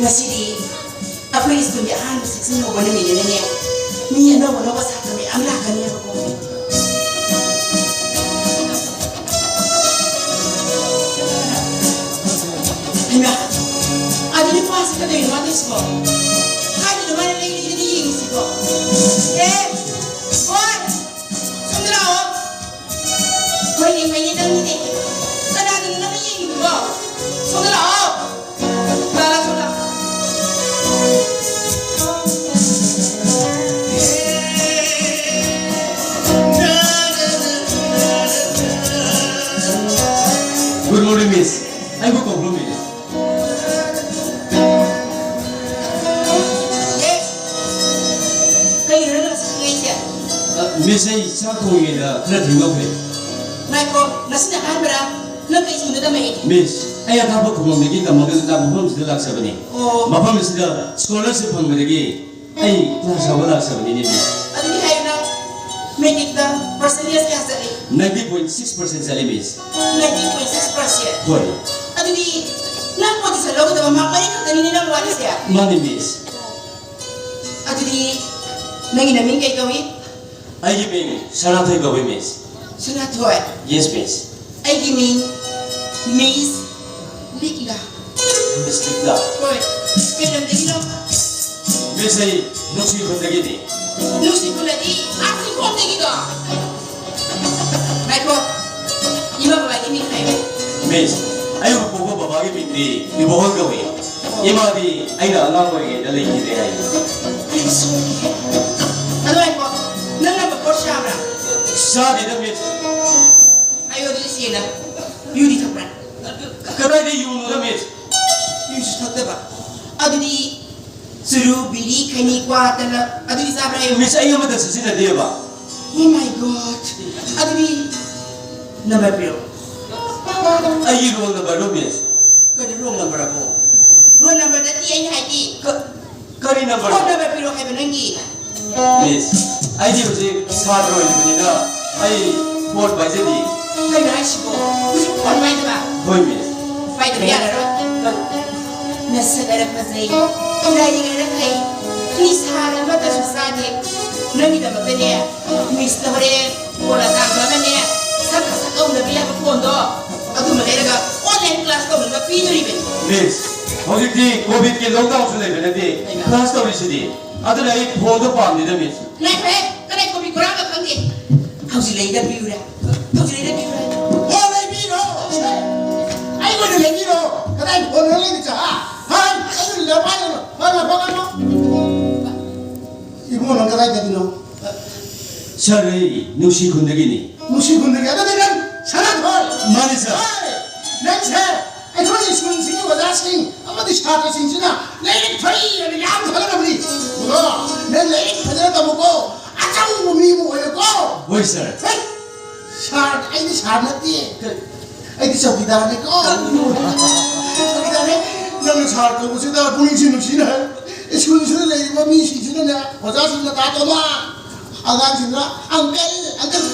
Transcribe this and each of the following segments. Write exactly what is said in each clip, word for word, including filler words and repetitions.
ꯉꯁꯤꯗꯤ ꯑꯩꯈꯣꯏ ꯁ꯭ꯀꯨꯜꯒꯤ ꯑꯍꯥꯟꯕ ꯁꯦꯛꯁꯟ ꯍꯧꯕ ꯅꯨꯃꯤꯠꯅꯤꯅꯅꯦ, ꯃꯤ ꯑꯅꯧ ꯑꯅꯧꯕ ꯁꯥꯇ꯭ꯔ ꯃꯌꯥꯝ ꯂꯥꯛꯀꯅꯦꯕꯀꯣ꯫ ꯍꯩꯃꯥ, ꯑꯗꯨ ꯅꯨꯄꯥꯁꯤ ꯀꯩꯗꯧꯔꯤꯅꯣ ꯃꯥ ꯇꯧꯔꯤꯁꯤꯕꯣ? ꯀꯥꯏꯗꯅꯣ ꯃꯥꯅ ꯂꯩ ꯂꯩꯗꯅ ꯌꯦꯡꯉꯤꯁꯤꯕꯣ? ꯑꯦ, ꯍꯣꯏ, ꯁꯣꯝꯗ ꯂꯥꯛꯑꯣ꯫ ꯍꯣꯏꯅꯦ, ꯍꯣꯏꯅꯦ, ꯅꯪꯅꯤꯅꯦ꯫ ꯀꯅꯥꯗꯅꯣ ꯅꯪꯅ ꯌꯦꯡꯉꯤꯗꯨꯕꯣ? ꯁꯣꯝꯗ ꯂꯥꯛꯑꯣ꯫ ꯂꯥꯛꯑꯣ, ꯁꯣꯝꯗ ꯂꯥꯛꯑꯣ꯫ Good morning, miss. ꯑꯩꯕꯨ ꯀꯧꯕ꯭ꯔꯣ, miss? ꯑꯦ, ꯀꯩꯅꯣ ꯅꯪꯅ ꯉꯁꯤ ꯊꯦꯡꯉꯛꯏꯁꯦ? ꯑ, miss, ꯑꯩ ꯆꯥꯛ ꯊꯣꯡꯉꯤꯉꯩꯗ ꯈꯔ ꯊꯦꯡꯗꯣꯛꯈ꯭ꯔꯦ꯫ ꯉꯥꯏꯈꯣ, ꯉꯁꯤꯅ ꯑꯍꯥꯟꯕꯔꯥ? ꯅꯪ ꯀꯩ ꯁ꯭ꯀꯨꯜꯗ ꯇꯝꯃꯛꯏ? Miss, ꯑꯩ ꯑꯊꯥꯞꯄ ꯈꯨꯡꯒꯪꯗꯒꯤ ꯇꯝꯃꯒ ꯂꯥꯛ-, ꯃꯐꯝꯁꯤꯗ ꯂꯥꯛꯆꯕꯅꯤ꯫ ꯑꯣ꯫ ꯃꯐꯝ ꯑꯁꯤꯗ scholarship ꯐꯪꯕꯗꯒꯤ ꯑꯩ class ꯌꯥꯎꯕ ꯂꯥꯛꯆꯕꯅꯤꯅꯦ, miss꯫ ꯑꯗꯨꯗꯤ ꯍꯥꯏꯌꯨ, ꯅꯪ matricꯇ percentage ꯀꯌꯥ ꯆꯠꯂꯤ? Ninety point six percent ꯆꯠꯂꯤ, miss꯫ Ninety point six percent? ꯍꯣꯏ꯫ ꯑꯗꯨꯗꯤ ꯅꯪ position ꯂꯧꯒꯗꯕ mark ꯃꯔꯤ ꯈꯛꯇꯅꯤꯅꯦ ꯅꯪ ꯋꯥꯠꯂꯤꯁꯦ? ꯃꯥꯅꯤ, miss꯫ ꯑꯗꯨꯗꯤ ꯅꯪꯒꯤ ꯅꯃꯤꯡ ꯀꯩ ꯀꯧꯏ? ꯑꯩꯒꯤ ꯃꯤꯡ ꯁꯅꯥꯊꯣꯏ ꯀꯧꯏ, miss꯫ ꯁꯅꯥꯊꯣꯏ? Yes, miss꯫ ꯑꯩꯒꯤ ꯃꯤꯡ Miss ꯂꯤꯛꯂꯥ꯫ Miss ꯂꯤꯛꯂꯥ? ꯍꯣꯏ꯫ ꯀꯩ ꯂꯝꯗꯒꯤꯅꯣ? Miss, ꯑꯩ ꯅꯨꯡꯁꯤ ꯈꯨꯟꯗꯒꯤꯅꯤ꯫ ꯅꯨꯡꯁꯤ ꯈꯨꯜꯂꯗꯤ ꯑꯥꯔꯁꯤ ꯈꯣꯡꯗꯒꯤꯗꯣ? ꯉꯥꯏꯈꯣ꯫ ꯏꯃꯥ ꯕꯕꯥꯒꯤ ꯃꯤꯡ ꯍꯥꯏꯌꯨ꯫ Miss, ꯑꯩꯕꯨ ꯄꯣꯛꯄ ꯕꯕꯥꯒꯤ ꯃꯤꯡꯗꯤ ꯏꯕꯣꯍꯜ ꯀꯧꯏ꯫ ꯏꯃꯥꯗꯤ ꯑꯩꯅ ꯑꯉꯥꯡ ꯑꯣꯏꯔꯤꯉꯩꯗ ꯂꯩꯈꯤꯗ꯭ꯔꯦ ꯍꯥꯏ꯫ ꯑꯗꯨ ꯉꯥꯏꯈꯣ, ꯅꯪ number four ꯆꯥꯕ꯭ꯔꯥ? ꯆꯥꯗꯦꯗ, miss꯫ ꯑꯩ ꯑꯗꯨꯗꯤ ꯁꯦꯡꯅ, ꯌꯨꯗꯤ ꯊꯛꯄ꯭ꯔꯥ? ꯀꯗꯥꯏꯗ ꯌꯨꯅꯣꯗ, miss? ꯌꯨꯁꯨ ꯊꯛꯇꯕ꯫ ꯑꯗꯨꯗꯤ ꯆꯨꯔꯨ, ꯕꯤꯔꯤ, ꯈꯩꯅꯤ, ꯀ꯭ꯋꯥ, ꯇꯂꯞ ꯑꯗꯨꯗꯤ ꯆꯥꯕ꯭ꯔꯥ ꯍꯥꯏꯌꯨ꯫ Miss, ꯑꯩ ꯑꯃꯠꯇ ꯁꯤꯖꯤꯟꯅꯗꯦꯕ꯫ Oh my God! ꯑꯗꯨꯗꯤ number ꯄꯤꯔꯣ꯫ ꯑꯩꯒꯤ roll numberꯗꯣ, miss꯫ ꯀꯔꯤ roll number ꯑꯕꯣ? Roll number ꯅꯠꯇꯦ ꯑꯩꯅ ꯍꯥꯏꯗꯤ꯫ ꯀ-, ꯀꯔꯤ number? Phone number ꯄꯤꯔꯣ ꯍꯥꯏꯕ ꯅꯪꯒꯤ꯫ Miss, ꯑꯩꯗꯤ ꯍꯧꯖꯤꯛ ꯁꯥꯇ꯭ꯔ ꯑꯣꯏꯔꯤꯕꯅꯤꯅ ꯑꯩ phone ꯄꯥꯏꯖꯗꯦ꯫ ꯀꯩꯅꯣ ꯍꯥꯏꯁꯤꯕꯣ? ꯍꯧꯖꯤꯛ phone ꯄꯥꯏꯗꯕ? ꯍꯣꯏ, miss꯫ ꯄꯥꯏꯗꯕ ꯌꯥꯔꯔꯣꯏ꯫ ꯅꯁꯛ ꯑꯔꯛ ꯐꯖꯩ, ꯂꯥꯏꯔꯤꯛ ꯑꯔꯛ ꯍꯩ, ꯅꯤꯁꯥ ꯑꯃꯠꯇꯁꯨ ꯆꯥꯗꯦ꯫ ꯅꯪꯒꯤꯗꯃꯛꯇꯅꯦ, ꯃꯤꯁꯇ ꯍꯣꯔꯦꯟ ꯀꯣꯟꯅ ꯇꯥꯡꯕ ꯑꯃꯅꯦ, ꯁꯛꯀ ꯁꯛ ꯀꯧꯅꯕ ꯌꯥꯕ ꯐꯣꯟꯗꯣ, ꯑꯗꯨꯃ ꯂꯩꯔꯒ online class ꯇꯧꯅꯕ ꯄꯤꯗꯣꯔꯤꯕꯅꯤ꯫ ꯃꯤꯁ, ꯍꯧꯖꯤꯛꯇꯤ ꯀꯣꯚꯤꯗꯀꯤ lockdownꯁꯨ ꯂꯩꯕ ꯅꯠꯇꯦ, ꯂꯩꯕ꯫ Class ꯇꯧꯔꯤꯁꯤꯗꯤ꯫ ꯑꯗꯨꯅ ꯑꯩ ꯐꯣꯟꯗꯣ ꯄꯥꯝꯗꯦꯗ, ꯃꯤꯁ꯫ ꯉꯥꯏꯈꯣꯍꯦ, ꯀꯗꯥꯏ ꯀꯣꯚꯤꯗ ꯀꯣꯔꯥꯒ ꯈꯪꯗꯦ꯫ ꯍꯧꯖꯤꯛ ꯂꯩꯔ ꯄꯤꯌꯨꯔꯦ? ꯍꯧꯖꯤꯛ ꯂꯩꯔ ꯄꯤꯌꯨꯔꯦ? ꯐꯣꯟ ꯂꯩꯕꯤꯔꯣ! ꯁꯦ! ꯑꯩꯉꯣꯟꯗ ꯂꯩꯕꯤꯔꯣ! ꯀꯗꯥꯏ ꯐꯣꯟꯅꯣ ꯂꯩꯔꯤꯁꯦ, ꯍꯥ? ꯍꯥꯏ! ꯑꯩꯉꯣꯟꯗ ꯄꯥꯏꯒꯅꯨ! ꯄꯥꯏꯒꯅꯨ! ꯄꯥꯏꯒꯅꯨ! ꯏꯕꯨꯡꯉꯣ, ꯅꯪ ꯀꯗꯥꯏꯗꯒꯤꯅꯣ? ꯁꯥꯔ, ꯑꯩ ꯅꯨꯡꯁꯤ ꯈꯨꯟꯗꯒꯤꯅꯤ꯫ ꯅꯨꯡꯁꯤ ꯈꯨꯟꯗꯒꯤ? ꯑꯗꯨꯗꯤ ꯅꯪ ꯁꯅꯥꯊꯣꯏ! ꯃꯥꯅꯤ, ꯁꯥꯔ꯫ ꯍꯣꯏ! ꯅꯪꯁꯦ ꯑꯩꯈꯣꯏ ꯁ꯭ꯀꯨꯜꯁꯤꯒꯤ ꯑꯣꯖꯥꯁꯤꯡ ꯑꯃꯗꯤ ꯁꯥꯇ꯭ꯔꯁꯤꯡꯁꯤꯅ ꯂꯥꯏꯔꯤꯛ ꯐꯩ ꯍꯥꯏꯅ ꯌꯥꯝ ꯊꯥꯒꯠꯅꯕꯅꯤ꯫ ꯑꯗꯣ ꯅꯪ ꯂꯥꯏꯔꯤꯛ ꯐꯖꯅ ꯇꯝꯃꯨꯀꯣ, ꯑꯆꯧꯕ ꯃꯤ ꯑꯃ ꯑꯣꯏꯌꯨꯀꯣ꯫ ꯍꯣꯏ, ꯁꯥꯔ꯫ ꯍꯦ! ꯁꯥꯔ, ꯑꯩꯗꯤ ꯁꯥꯔ ꯅꯠꯇꯦ꯫ ꯑꯩꯗꯤ ꯆꯧꯀꯤꯗꯥꯔꯅꯤꯀꯣ꯫ ꯆꯧꯀꯤꯗꯥꯔꯅꯦ꯫ ꯅꯪꯅ ꯁꯥꯔ ꯀꯧꯕꯁꯤꯗ ꯄꯨꯛꯅꯤꯡꯁꯤ ꯅꯨꯡꯁꯤꯅ ꯁ꯭ꯀꯨꯜꯁꯤꯗ ꯂꯩꯔꯤꯕ ꯃꯤꯁꯤꯡꯁꯤꯅꯅꯦ, ꯑꯣꯖꯥꯁꯤꯡꯅ ꯇꯥ ꯇꯣꯃꯥ, ꯑꯉꯥꯡꯁꯤꯡꯅ uncle, uncle,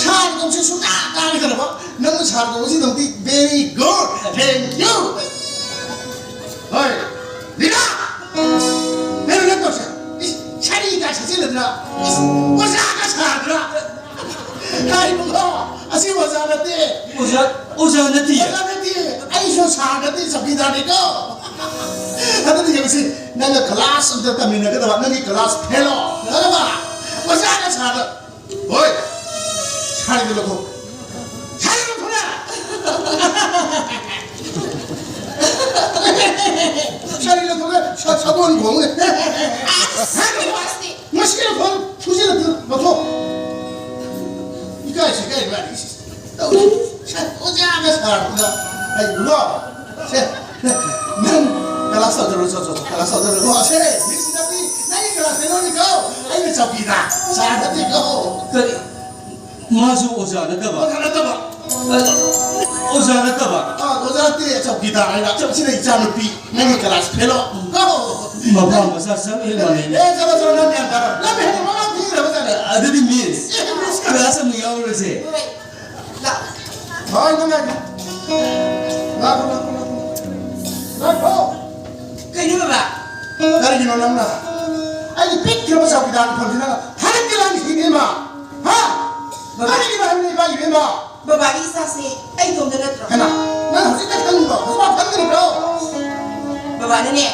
ꯁꯥꯔ ꯀꯧꯁꯦ ꯁꯨꯡꯇꯥ ꯇꯥꯈꯤꯗ꯭ꯔꯕ꯫ ꯅꯪꯅ ꯁꯥꯔ ꯀꯧꯕꯁꯤꯗꯃꯛꯇꯤ very good, thank you꯫ ꯍꯣꯏ, ꯂꯤꯂꯥ! ꯅꯪꯅ ꯅꯪ ꯇꯧꯁꯦ꯫ ꯏꯁ, ꯁꯥꯔꯤ ꯀꯥꯏ ꯁꯛꯆꯤꯜꯂꯗꯅ, ꯏꯁ, ꯑꯣꯖꯥꯒ ꯁꯥꯗꯅ꯫ ꯍꯥꯏꯕꯀꯣ, ꯑꯁꯤ ꯑꯣꯖꯥ ꯅꯠꯇꯦ꯫ ꯑꯣꯖꯥ, ꯑꯣꯖꯥ ꯅꯠꯇꯤꯌꯦ꯫ ꯑꯣꯖꯥ ꯅꯠꯇꯦ꯫ ꯑꯩꯁꯨ ꯁꯥꯔ ꯅꯠꯇꯦ, ꯆꯧꯀꯤꯗꯥꯔꯅꯤꯀꯣ꯫ ꯑꯗꯨꯗꯤ ꯌꯦꯡꯉꯨꯁꯤ, ꯅꯪꯒ class ꯑꯝꯇ ꯇꯝꯃꯤꯟꯅꯒꯗꯕ, ꯅꯪꯒꯤ class fellow, ꯈꯪꯉꯕ? ꯑꯣꯖꯥꯒ ꯁꯥꯔ꯫ ꯍꯣꯏ! ꯁꯥꯔꯤꯗꯣ ꯂꯧꯊꯣꯛ꯫ ꯁꯥꯔꯤꯗꯣ ꯂꯧꯊꯣꯛꯂꯦ! ꯁꯥꯔꯤ ꯂꯧꯊꯣꯛꯂꯦ! ꯁ-, ꯁꯒꯣꯜ ꯈꯣꯡꯂꯦ! ꯑꯁ! ꯉꯁꯤ ꯂꯧꯊꯣꯛ! ꯐꯨꯖꯤꯜꯂꯛꯇꯅ ꯂꯧꯊꯣꯛ! ꯏꯀꯥꯏꯁꯤ ꯏꯀꯥꯏ ꯃꯥꯜꯂꯤ꯫ ꯇꯧꯔꯤ꯫ ꯁꯦ, ꯑꯣꯖꯥꯒ ꯁꯥꯔꯗꯨꯒ꯫ ꯑꯩ, ꯏꯕꯨꯡꯉꯣ, ꯁꯦ, ꯅꯪ class ꯇꯧꯖꯔꯣ, ꯆꯣ, ꯆꯣ, ꯆꯣ, class ꯇꯧꯖꯔꯣ꯫ ꯁꯦ, ꯃꯤꯁ ꯅꯠꯇꯦ, ꯅꯪꯒꯤ class fellow ꯅꯤꯀꯣ꯫ ꯑꯩꯅ ꯆꯧꯀꯤꯗꯥꯔ, ꯁꯥꯔ ꯅꯠꯇꯦꯀꯣ꯫ ꯀꯔꯤ? ꯃꯥꯁꯨ ꯑꯣꯖꯥ ꯅꯠꯇꯕ? ꯑꯣꯖꯥ ꯅꯠꯇꯕ꯫ ꯑ, ꯑꯣꯖꯥ ꯅꯠꯇꯕ? ꯑ, ꯑꯣꯖꯥ ꯅꯠꯇꯦ, ꯆꯧꯀꯤꯗꯥꯔ ꯍꯥꯏꯕ꯫ ꯆꯧ-, ꯁꯤꯅ ꯏꯆꯥꯅꯨꯄꯤ, ꯅꯪꯒꯤ class fellow꯫ ꯀꯣ? ꯃꯄꯥ ꯃꯆꯥ ꯆꯞ ꯍꯦꯛ ꯃꯥꯟꯅꯩꯅꯦ꯫ ꯑꯦ, ꯆꯠꯂꯣ, ꯆꯠꯂꯣ, ꯅꯪ ꯒ꯭ꯌꯥꯟ ꯇꯥꯔꯣꯏ꯫ ꯅꯪ ꯍꯦꯟꯅ ꯃꯃꯥꯡ ꯊꯤꯈ꯭ꯔꯕ ꯖꯥꯠꯅꯦ꯫ ꯑꯗꯨꯗꯤ ꯃꯤꯁ, ꯑꯦ, ꯃꯤꯁ꯫ Class ꯑꯃꯨꯛ ꯌꯥꯎꯔꯨꯔꯁꯦ꯫ ꯍꯣꯏ, ꯅꯪ ꯉꯥꯏꯈꯣ꯫ ꯂꯥꯛꯈꯣ, ꯂꯥꯛꯈꯣ, ꯂꯥꯛꯈꯣ꯫ ꯂꯥꯛꯈꯣ꯫ ꯀꯔꯤꯒꯤꯅꯣ ꯅꯪꯅ ꯑꯩꯒꯤ ꯄꯤꯛꯈ꯭ꯔꯕ ꯆꯧꯀꯤꯗꯥꯔ ꯃꯐꯝꯁꯤ ꯅꯪꯅ ꯊꯥꯒꯠꯀꯦ ꯂꯥꯡꯒꯦ ꯁꯤꯅꯦ, ꯏꯃꯥ? ꯍꯥ? ꯕꯕꯥ꯫ ꯀꯔꯤꯒꯤꯅꯣ ꯍꯥꯏꯕꯅꯤ, ꯏꯃꯥ, ꯏꯕꯦꯝꯃ? ꯕꯕꯥꯒꯤ ꯏꯆꯥꯁꯦ ꯑꯩ ꯏꯇꯣꯝꯇ ꯅꯠꯇ꯭ꯔꯣ? ꯍꯩꯃꯥ, ꯅꯪ ꯍꯧꯖꯤꯛꯇ ꯈꯪꯕ꯭ꯔꯣ? ꯍꯧꯖꯤꯛꯐꯥꯎ ꯈꯪꯗ꯭ꯔꯤꯕ꯭ꯔꯣ? ꯕꯕꯥꯅꯅꯦ,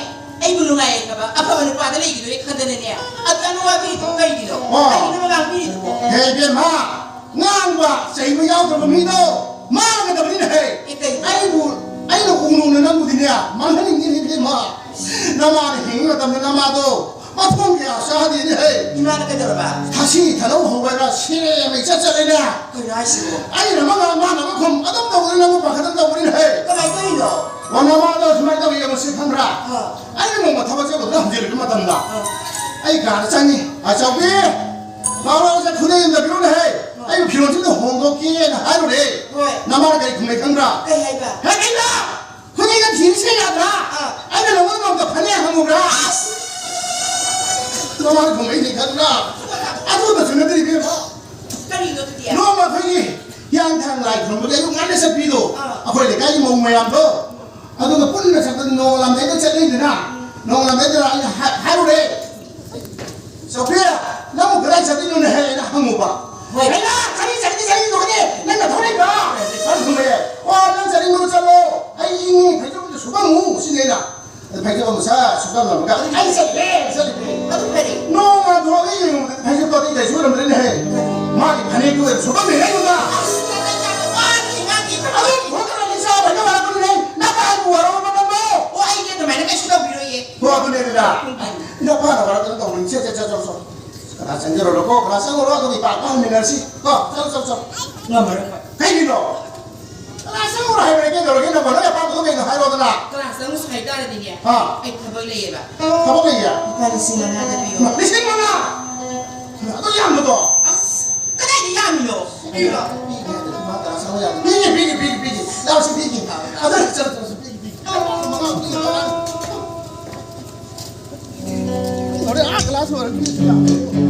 ꯑꯩꯕꯨ ꯅꯨꯡꯉꯥꯏ ꯌꯥꯏꯐꯕ ꯑꯐꯕ ꯅꯨꯄꯥꯗ ꯂꯩꯈꯤꯗꯣꯏꯅꯦ ꯈꯟꯗꯅꯅꯦ, ꯑꯗꯨ ꯌꯥꯝꯅ ꯋꯥꯕꯤꯔꯤꯗꯨꯕꯨ ꯀꯔꯤꯒꯤꯅꯣ? ꯑꯣ꯫ ꯀꯔꯤꯒꯤꯅꯣ ꯉꯥꯡꯕꯤꯔꯤꯗꯨꯕꯣ? ꯍꯦ ꯏꯕꯦꯝꯃ, ꯉꯥꯡꯕ ꯆꯩꯕ ꯌꯥꯎꯗ꯭ꯔꯕ ꯃꯤꯗꯣ ꯃꯥꯡꯒꯗꯕꯅꯤꯅꯦ ꯍꯦ꯫ ꯑꯦ, ꯀꯩ? ꯑꯩꯕꯨ, ꯑꯩꯅ ꯎꯅꯨꯅ ꯅꯪꯕꯨꯗꯤꯅꯦ ꯃꯥꯡꯍꯟꯅꯤꯡꯗꯦꯅꯦ ꯏꯕꯦꯝꯃ꯫ ꯅꯃꯥꯅ ꯍꯤꯡꯉꯤ ꯃꯇꯝꯗ ꯅꯃꯥꯗꯣ ꯃꯊꯣꯡ ꯀꯌꯥ ꯆꯥꯗꯦꯅꯦ ꯍꯦ꯫ ꯏꯃꯥꯅ ꯀꯩꯗꯧꯔꯕ? ꯊꯥꯁꯤ ꯊꯥꯅꯧ ꯍꯧꯕ ꯍꯥꯏꯕ꯭ꯔꯥ, ꯁꯦꯝ ꯍꯦꯛ ꯆꯠ ꯆꯠꯂꯦꯅꯦ꯫ ꯀꯩꯅꯣ ꯍꯥꯏꯁꯤꯕꯣ? ꯑꯩꯅ ꯑꯃ ꯉꯥꯡ, ꯃꯥꯅ ꯑꯃ ꯈꯨꯝ, ꯑꯗꯨꯝ ꯇꯧꯕꯗ ꯅꯪꯕꯨ ꯄꯥꯈꯠꯇꯅ ꯇꯧꯕꯅꯤꯅꯦ ꯍꯦ꯫ ꯀꯃꯥꯏꯅ ꯇꯧꯔꯤꯅꯣ? ꯋꯥ, ꯅꯃꯥꯗꯣ ꯁꯨꯃꯥꯏꯅ ꯇꯧꯋꯤ, ꯌꯦꯡꯉꯨꯁꯤ ꯈꯪꯕ꯭ꯔꯥ? ꯑꯥ꯫ ꯑꯩꯅ ꯅꯣꯡꯃ ꯊꯕꯛ ꯆꯠꯄꯗꯨꯗ ꯍꯟꯖꯤꯜꯂꯛꯄ ꯃꯇꯝꯗ ꯑꯥ꯫ ꯑꯩ ꯀꯥꯗ ꯆꯪꯉꯤ꯫ "ꯑꯆꯧꯕꯤ! ꯂꯥꯛꯑꯣ, ꯂꯥꯛꯑꯣ, ꯁꯦ ꯈꯨꯗꯩ ꯑꯝꯇ ꯄꯤꯔꯛꯎꯅꯦ ꯍꯦ꯫ ꯑꯥ꯫ ꯑꯩꯕꯨ ꯐꯤꯔꯣꯜꯁꯤ ꯑꯝꯇ ꯍꯣꯡꯗꯣꯛꯀꯦꯅ" ꯍꯥꯏꯔꯨꯔꯦ꯫ ꯍꯣꯏ꯫ ꯅꯃꯥꯅ ꯀꯔꯤ ꯈꯨꯝꯃꯦ ꯈꯪꯕ꯭ꯔꯥ? ꯀꯩ ꯍꯥꯏꯕ? "ꯍꯦ, ꯀꯩꯅꯣ? ꯈꯨꯗꯩꯗ ꯐꯤꯔꯤꯁꯦ ꯌꯥꯗ꯭ꯔꯥ? ꯑꯥ꯫ ꯑꯩꯅ ꯅꯉꯣꯟꯗ ꯅꯣꯡꯃꯇ ꯐꯅꯦꯛ ꯍꯪꯉꯨꯕ꯭ꯔꯥ?" ꯑꯁ! ꯅꯃꯥꯅ ꯈꯨꯝꯃꯛꯏꯅꯦ ꯈꯪꯕ꯭ꯔꯥ? ꯑꯗꯨꯗꯁꯨ ꯅꯠꯇꯦ ꯏꯕꯦꯝꯃ꯫ ꯀꯔꯤꯅꯣ ꯑꯗꯨꯗꯤ? ꯅꯣꯡꯃ ꯑꯩꯈꯣꯏꯒꯤ ꯍꯤꯌꯥꯡꯊꯥꯡ ꯂꯥꯏ ꯈꯨꯔꯨꯝꯕꯒꯤ ꯑꯌꯨꯛ ꯉꯟꯅ ꯆꯠꯄꯤꯗꯣ, ꯑꯥ꯫ ꯑꯩꯈꯣꯏ ꯂꯩꯀꯥꯏꯒꯤ ꯃꯧ ꯃꯌꯥꯝꯗꯣ, ꯑꯗꯨꯒ ꯄꯨꯟꯅ ꯆꯠꯄꯗ ꯅꯣꯡꯉꯥꯜꯂꯝꯗꯥꯏꯗ ꯆꯠꯂꯤꯗꯅ, ꯅꯣꯡꯉꯥꯜꯂꯝꯗꯥꯏꯗ ꯑꯩꯅ ꯍꯥꯏ-, ꯍꯥꯏꯔꯨꯔꯦ, "ꯆꯧꯀꯤ, ꯅꯪꯕꯨ ꯀꯗꯥꯏ ꯆꯠꯂꯤꯅꯣꯅꯦ?" ꯍꯥꯏꯅ ꯍꯪꯉꯨꯕ꯫ ꯍꯣꯏ꯫ "ꯑꯩꯅ ꯀꯔꯤ ꯆꯠꯂꯤ, ꯆꯠꯂꯤ ꯇꯧꯒꯅꯤ? ꯅꯪꯅ ꯊꯣꯛꯂꯛꯏꯕ꯭ꯔꯥ?" ꯑꯗꯨ ꯈꯨꯝꯃꯦ, "ꯑꯣ, ꯅꯪ ꯆꯠꯅꯤꯡꯕꯗꯣ ꯆꯠꯂꯣ, ꯑꯩ ꯏꯪꯉꯤ, ꯐꯩꯖꯨꯞ ꯑꯝꯇ ꯁꯨꯐꯝꯃꯨ" ꯁꯤꯅꯤ ꯑꯩꯅ꯫ ꯑꯗꯨ ꯐꯩꯖꯨꯞ ꯑꯃ ꯁꯠ ꯁꯨꯞꯆꯜꯂꯝꯃꯒ ꯑꯩ ꯆꯠꯂꯦ, ꯆꯠꯂꯦ꯫ ꯑꯗꯨ ꯐꯔꯦ꯫ ꯅꯣꯡꯉꯥꯟꯊꯣꯛꯑꯒ ꯌꯦꯡꯉꯨꯕꯗꯗꯤ ꯐꯩꯖꯨꯞꯇꯣ ꯑꯇꯩ ꯀꯩꯁꯨ ꯑꯣꯏꯔꯝꯗ꯭ꯔꯦꯅꯦꯍꯦ꯫ ꯃꯥꯒꯤ ꯐꯅꯦꯛꯇꯨ ꯑꯣꯏꯅ ꯁꯨꯞꯄꯝꯃꯦ ꯑꯩꯉꯣꯟꯗ꯫ ꯑꯁ, ꯅꯪ ꯌꯥꯝ ꯋꯥꯅꯤ, ꯃꯥꯒꯤ ꯑꯗꯨꯝ ꯐꯣꯟ ꯇꯧꯔꯗꯤ ꯆꯥꯕ ꯍꯦꯛꯇ ꯋꯥꯔꯛꯄꯅꯤꯅꯦ꯫ ꯅꯄꯥꯕꯨ ꯋꯥꯔꯧꯔꯕ ꯅꯪꯕꯣ? ꯑꯣ, ꯑꯩꯗꯤ ꯑꯗꯨꯃꯥꯏꯅ ꯀꯩꯁꯨ ꯇꯧꯕꯤꯔꯣꯏꯌꯦ꯫ ꯍꯣ, ꯑꯗꯨꯅꯦ ꯑꯗꯨꯅ꯫ ꯅꯄꯥꯅ ꯋꯥꯔꯛꯇꯅ ꯇꯧꯕꯅꯤ꯫ ꯁꯦ, ꯁꯦ, ꯁꯦ, ꯁꯦ, ꯁꯦ꯫ ꯀꯅꯥ ꯆꯪꯖꯔꯨꯔꯣꯀꯣ, ꯀꯅꯥ ꯆꯪꯉꯨꯔꯣ, ꯑꯗꯨꯒ ꯏꯄꯥ ꯏꯄꯥ ꯍꯟꯃꯤꯟꯅꯔꯁꯤ꯫ ꯀꯣ, ꯆꯠꯂꯣ, ꯆꯠꯂꯣ, ꯆꯠꯂꯣ꯫ ꯉꯝꯃꯔꯣꯏ꯫ ꯀꯩꯒꯤꯅꯣ? ꯀꯅꯥ ꯆꯪꯉꯨꯔꯣ ꯍꯥꯏꯕꯅꯣ? ꯀꯩꯗꯧꯔꯒꯦ? ꯅꯪꯕꯣ, ꯅꯪ ꯑꯄꯥꯝꯕꯗꯣ ꯀꯩꯅꯣ ꯍꯥꯏꯔꯣꯗꯅ꯫ ꯀꯅꯥ ꯆꯪꯉꯨꯁꯨ ꯍꯥꯏꯇꯥꯔꯗꯤꯅꯦ, ꯑꯥ꯫ ꯑꯩ ꯊꯕꯛ ꯂꯩꯌꯦꯕ꯫ ꯊꯕꯛ ꯂꯩꯌꯦ? ꯂꯨꯄꯥ ꯂꯤꯁꯤꯡ ꯃꯉꯥꯗ ꯄꯤꯌꯣ꯫ ꯂꯤꯁꯤꯡ ꯃꯉꯥ? ꯑꯗꯨ ꯌꯥꯝꯕꯗꯣ? ꯑꯁ, ꯀꯗꯥꯏꯗ ꯌꯥꯝꯃꯤꯅꯣ? ꯄꯤꯒꯦ, ꯄꯤꯒꯦ, ꯄꯤꯒꯦ, ꯄꯤꯒꯦ, ꯄꯤꯒꯦ, ꯄꯤꯒꯦ, ꯂꯥꯛꯑꯣꯁꯤ, ꯄꯤꯒꯦ꯫ ꯑꯗꯨ ꯆꯠꯂꯣ, ꯆꯠꯂꯣ, ꯄꯤꯒꯦ, ꯄꯤꯒꯦ꯫ ꯂꯣꯏꯔꯦ, ꯑꯥ, ꯀ꯭ꯂꯥꯁ ꯂꯣꯏꯔꯦ, ꯄꯤꯒꯦ꯫